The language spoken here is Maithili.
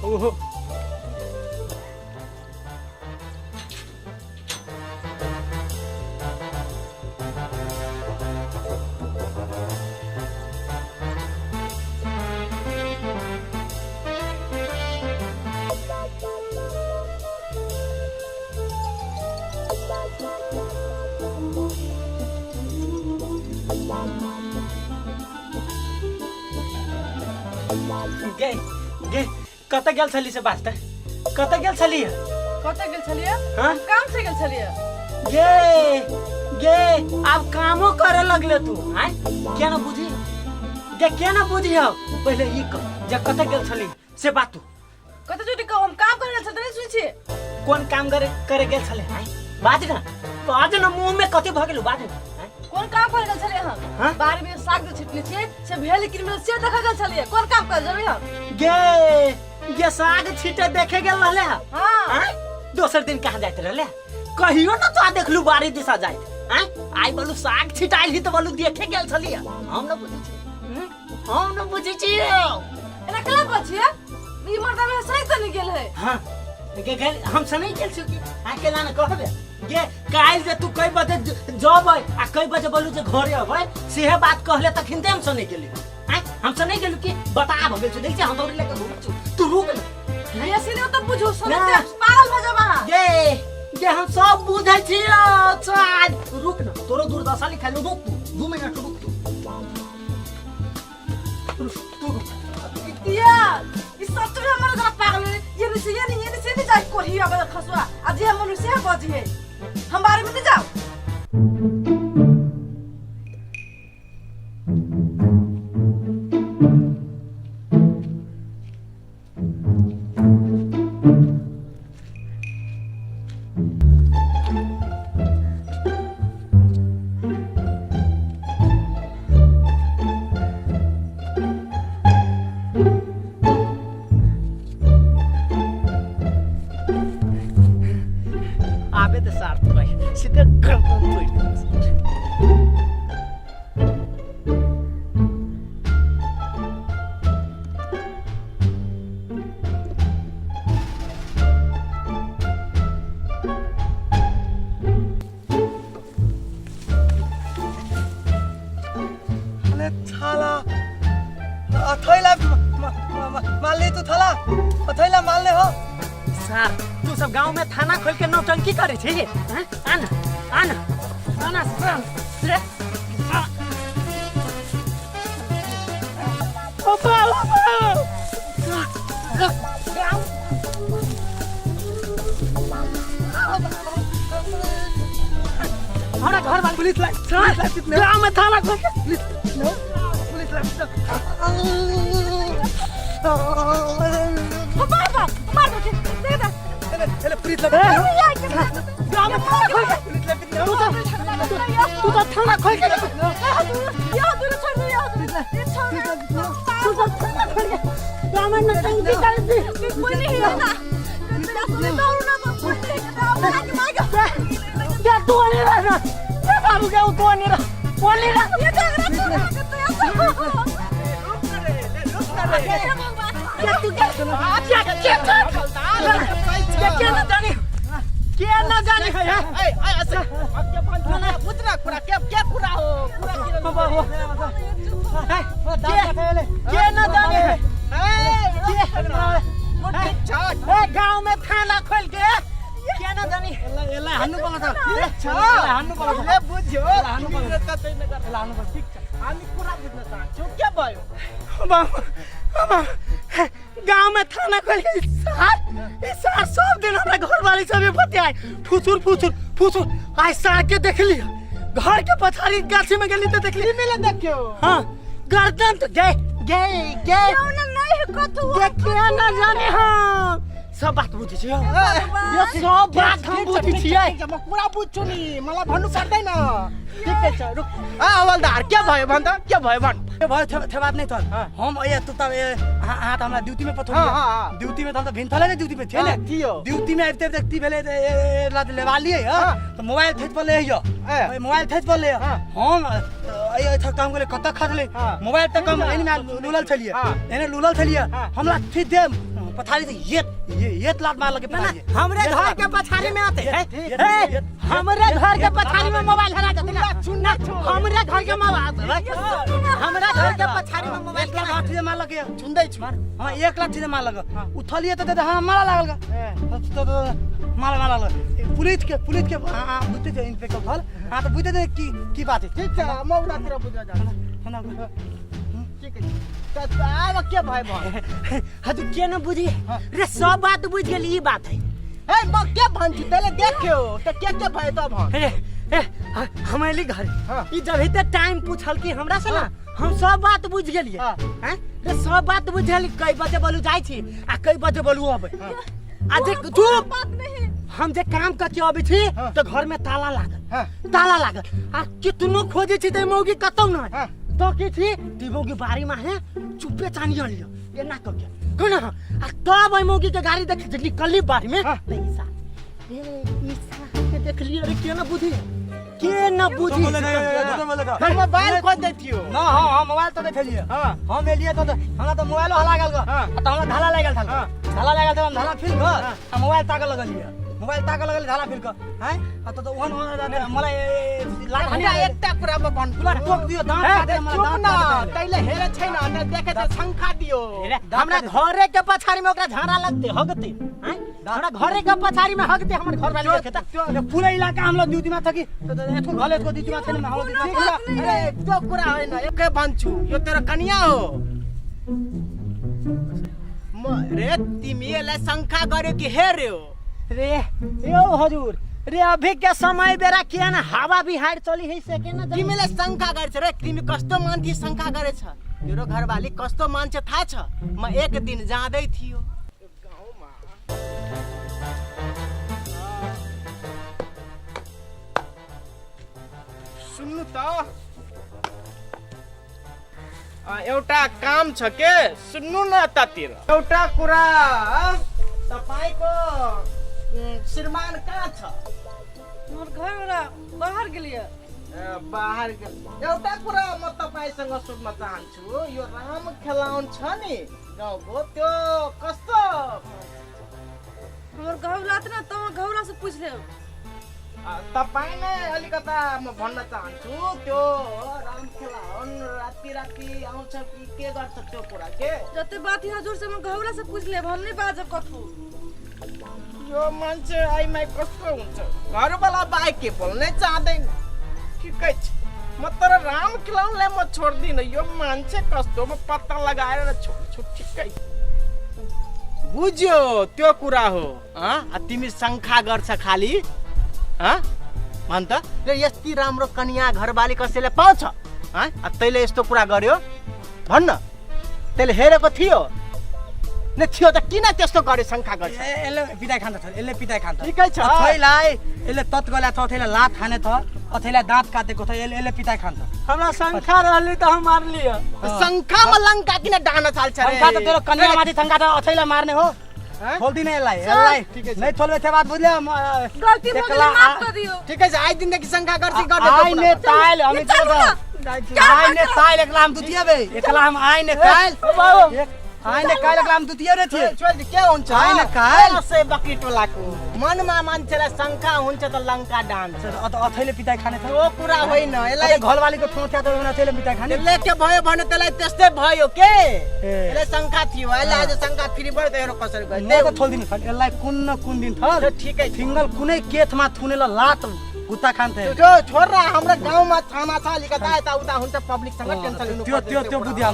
ओहो गे गे कतऽ गेल छली से बात कतऽ गेल छली कतऽ गेल छलियै? हाँ? काम से गेल छलियै। गे गे आब कामो करे लगले तू आय क्या ना बुझी गे क्या ना बुझी हो पहिले ई कह जे कतऽ गेल छली से बात तू कतऽ जोटी कहू, हम काम करे गेल छलियै, नहि सुनै छियै? कोन काम करे करे गेल छले आय बाज ना बाज ना मुंह में कथी भऽ गेल बाज ना आँय? कोन काम करे गेल छलियै हम? हाँ? बाड़ी में साग जे छिटने छियै से भेल कि नहि से देखऽ गेल छलियै। कोन काम करे जेबै हम? गे गे साग छीटे देखे गेल रहले हा हाँ। आँय? दोसर दिन कहाँ जाइत रहले कहियो न तो देखलू बाड़ी दिशा जाइत आँय आइ बोलू साग छिटाइल ही तो बोलू देखे गेल छलियै हम न बुझै छी हम्म? हम न बुझै छियै एना केना बचिए? ई मर्दा में सही तऽ नहि गेल है। हाँ गे गेल हम से नहीं गेल छी कि आ केला न कहबे गे काल्हि जे तू कई बजे जबै आ कई बजे बोलू जे घरे अबै सेहे बात कहले तखन ते हम से नहीं गेली आँय हम से नहीं गेलू कि बता भऽ गेल छौ देख छी हम दौड़ी लेके घूमै छौ तू रुक न बेसी नहि तऽ बुझू सुनै ना। पागल भऽ जाब अहाँ। गे गे हम सब बुझै छियौ चल रुक न तोरो दुर्दशा लिखाइल रुक तू 2 मिनट रुक तू रुक तू रुक। या ई सच में हमर गला पागल है। ये नहीं से ये नहीं ये नहीं से नहीं जाए कोही आबे खसुआ आ जे हम से बजी है हम बारे में नहीं जाओ। आबे तऽ सार तू भाई सीधे गर्दन तोड़ि देबौ सार। अरे थाला अथैला मारले तू थाला अथैला मारले हो। सार तू सब गांव में थाना खोल के नौटंकी करे छी हैं? आन आन आना सार रे आ। ओ बाबा गाँव हमरा घर वाले पुलिस ला सार गाँव में थाना खोल के पुलिस पुलिस ला मार बाप मार दो दे दे। अरे पुलिस ला गाँव में थाना खोल के पुलिस ला तू तो तू तो थाना खोल के या दूर छोड़ दो या दूर ये छोड़ दो। तू तो थाना खोल के गाँव में नौटंकी करे छी कोई नहीं है ना तेरा सुने दौड़ ना तो कोई नहीं है मार मार क्या तू नहीं रह क्या बाबू क्या तू नहीं रह वो नहीं रह ये झगड़ा क्यों करते हो? क्या तू क्या क्या क्या क्या क्या ना जाने क्या ना जाने है क्या ना जाने है ए गांव में थाना खोल के क्या ना जाने एला हान्नु पर्छ हान्नु पर्छ ले बुझ्यो हान्नु पर्छ। एला हान्नु पर्छ ठिक छ हामी कुरा बुझ्न चाहन्छौँ के भयो? गांव में थाना खोल के सार ई सार सब दिन हमरा घर वाली सब बतियाए फुसुर फुसुर फुसुर। आइ सार के देखली घर के पछाड़ी गाछी में गेली तो देखली। तिमीले देख्यौ? हाँ गर्दन तो गे गे गे नहीं कथु गे क्या ना जाने हम सब बात बुझै छी यो सब बात हम बुझै छियै। म पुरा बुझ्छु नि, मलाई भन्नु पर्दैन। ठिकै छ, रुक। आ हवलदार, के भयो भन त, के भयो भन? के भयो थे बात नहीं थल। हम ए तू त ए अहाँ त हमरा ड्यूटी में पठौलियै। हाँ, हाँ, हाँ। ड्यूटी में त हम त भिन थले ने ड्यूटी में थिए ने। हाँ, थियो। ड्यूटी में आबिते आबिते भेलै त ए ला लेवा लिए, हाँ। त मोबाइल थैत पर ले हियो। ए। मोबाइल थैत पर ले। हाँ। हम ए थक काम गेलै कत खसलै। हाँ। मोबाइल त कम एने में लुलल छलियै। हाँ। एने लुलल छलियै। हाँ। हमरा थी दे पथारी से येत येत लात मार लगे ना, पथारी। हमरे येत घर लात। के पछाड़ी में आते हैं। येत, ए, येत, हमरे घर के पछाड़ी में मोबाइल हरा देते ना। चुन्ना हमरे घर के मोबाइल, हमरा घर के पछाड़ी में मोबाइल एक लाख चीज मार लगे। चुन्दै छु। हाँ, 1 लाख चीज मार लगे। उठलिए त हाँ मारा लागल गा। तो मारा मारा लागल। पुलिस के हाँ हाँ बुझते थे इंस्पेक्टर थल। हाँ त बुझते थे की की बात है। ठिक छ, म उतातिर बुझ्न जान्छु। हाँ, ठिकै छ। त अब के भयो भन? हजुर के न बुझी रे, सब बात बुझ गेली। ई बात है। ए म के भन्छु तैले देख्यो त के के भयो त भन। ए ए हम एली घर। हाँ। ई जब हेते टाइम पूछल कि हमरा से ना, हम सब बात बुझ गेलियै। हाँ। हैं रे, सब बात बुझ गेली। कई बजे बोलू जाइ छी आ कई बजे बोलू अबै। आ जे चुप, बात नहीं। हम जे काम करके अबै छी हाँ। त घर में ताला लागल। हाँ। ताला लागल आ कितनो खोजे छी त मौगी कतौ न। हाँ। तो के छी ती मौगी बारी में है चुपे चानी लियो एना क के कोना। आ तब ओइ मौगी के गाड़ी देख जे निकलली बारी में। हाँ। त ईसा ए ईसा के देखलिए रे, के न बुझी, के न बुझी। हम मोबाइल खोज्दै थियो। ना, हाँ हाँ मोबाइल त देखलिए। हाँ। हम एलिए त हमरा त मोबाइलो हला गेल। हाँ। त हमरा धाला लागल था। हाँ। धाला लागल त हम धाला फिर घर आ मोबाइल ताके लगलिए। मोबाइल ताके लगल धाला फिर क हैं आ त ओहन ओहन मलाई लात हमरा एकटा कुरा म भन्छु। पुरा टोक दियो दाँत काटे मलाई चुप दाँत न, काटे। तैले हेरे छैन, त देखे त शङ्खा दियो। रे, हमरा घरे के पछाड़ी में ओकरा झाड़ा लगते हगते। हैं हमरा घरे के पछाड़ी में हगते हमर घर वाली देखे त। त्यो पुरा इलाका हाम्रो ड्युटीमा छ कि यसको घर यसको ड्युटीमा छैन, हाम्रो ड्युटीमा ठिक छ। अरे त्यो कुरा होइन, एकै भन्छु, यो तेरो कन्या हो। म रे तिमी यसलाई शङ्खा गर्यो कि हेर्यो रे? यो हजुर रे, अभी के समय बेरा किया न हवा बिहार चली है से के न जाने। तिमीलाई शङ्खा गर्छ रे, तिमी कस्तो मान्थे शङ्खा गरेछ? तेरो घरवाली कस्तो मान्छे थाहा छ? म एक दिन जाँदै थियो गाउँमा। सुन्नु त, एउटा काम छ के, सुन्नु न यतातिर। एउटा कुरा, तपाईँको श्रीमान कहाँ छ? हमर घरवाला बाहर गेलिए। ए, बाहर गेल। एउटा कुरा म तपाईँसँग सोध्न चाहन्छु, यो राम खेलाउन छ नि गाउँको, त्यो कस्तो? हमर घरवाला त न त घरवाला से पूछ लेब। तपाईँ नै अलिकता म भन्न चाहन्छु, त्यो राम खेलाउन राति राति आउँछ कि के गर्छ त्यो कुरा के? जते बात है हजुर से हमर घरवाला से पूछ लेब, हम नहीं बाजब कथू। यो मान्छे आइमाई कस्तो हुन्छ, घरवाला बाहेक के बोल्नै चाहँदैन। ठिकै छ, म तर राम खेलाउनलाई म छोड्दिनँ। यो मान्छे कस्तो म पत्ता लगाएर छोड्छु। ठिकै बुझ्यो, त्यो कुरा हो। तिमी शङ्खा गर्छ खालि, भन त रे, यति राम्रो कन्या घरवाली कसैले पाउँछ? तैँले यस्तो कुरा गर्यो भन्न, तैँले हेरेको थियो न? थियो त किन त्यस्तो गर्यो, शङ्खा गर्छ? यसले पिताइ खान्छ, यसले पिताइ खान्छ। ठिकै छ। अथैलाई यसले तत गला छ, अथैलाई लात खाने छ, अथैलाई दाँत काटेको छ, यसले पिताइ खान्छ। हमरा शङ्खा रहले त हम मारलियो। शङ्खामा लङ्का किन डाँड्न थाल्छ रे? शङ्खा त तेरो कन्या माथि शङ्खा त अथैलाई मार्ने हो। खोल्दिन यसलाई, यसलाई ठिकै छ। नै छोल्बे त्यो बात बुझ्यो? म, गल्ती भयो एकला माफ कर दियो। ठिकै छ, आइ दिनदेखि शङ्खा गर्छ गर्दै आइ ने ताइल, हामी चल्नु न। आइ ने ताइल एकला हम दुतिया बे, एकला हम आइ ने ताइल। आइ ने काइल एकला हम दुतिया रे थिए। छोड, के हुन्छ? आइ ने काइल। असै बकरी टोलाको मनमा मान्छेलाई शङ्का हुन्छ त लङ्का डान्छ। अथैले पिताइ खाने थियो। त्यो कुरा होइन, यसलाई यसलाई घरवालीको ठोँ थियो त अथैले पिताइ खाने। यसले के भयो भने त्यसलाई त्यस्तै भयो के? यसलाई शङ्का थियो, यसलाई आज शङ्का फेरि भयो त हेर कसरी गयो। म त छोड्दिनु छ यसलाई, कुन न कुन दिन थर। ठिकै छ। फिङ्गल कुनै केथमा थुनेर लात गुत्ता खान्थे। त्यो छोड र, हाम्रो गाउँमा छाना छ अलिकता यताउता हुन्छ, पब्लिकसँग टेन्सन लिनु त्यो पर्दैन त्यो त्यो त्यो कुरा। बुद्धि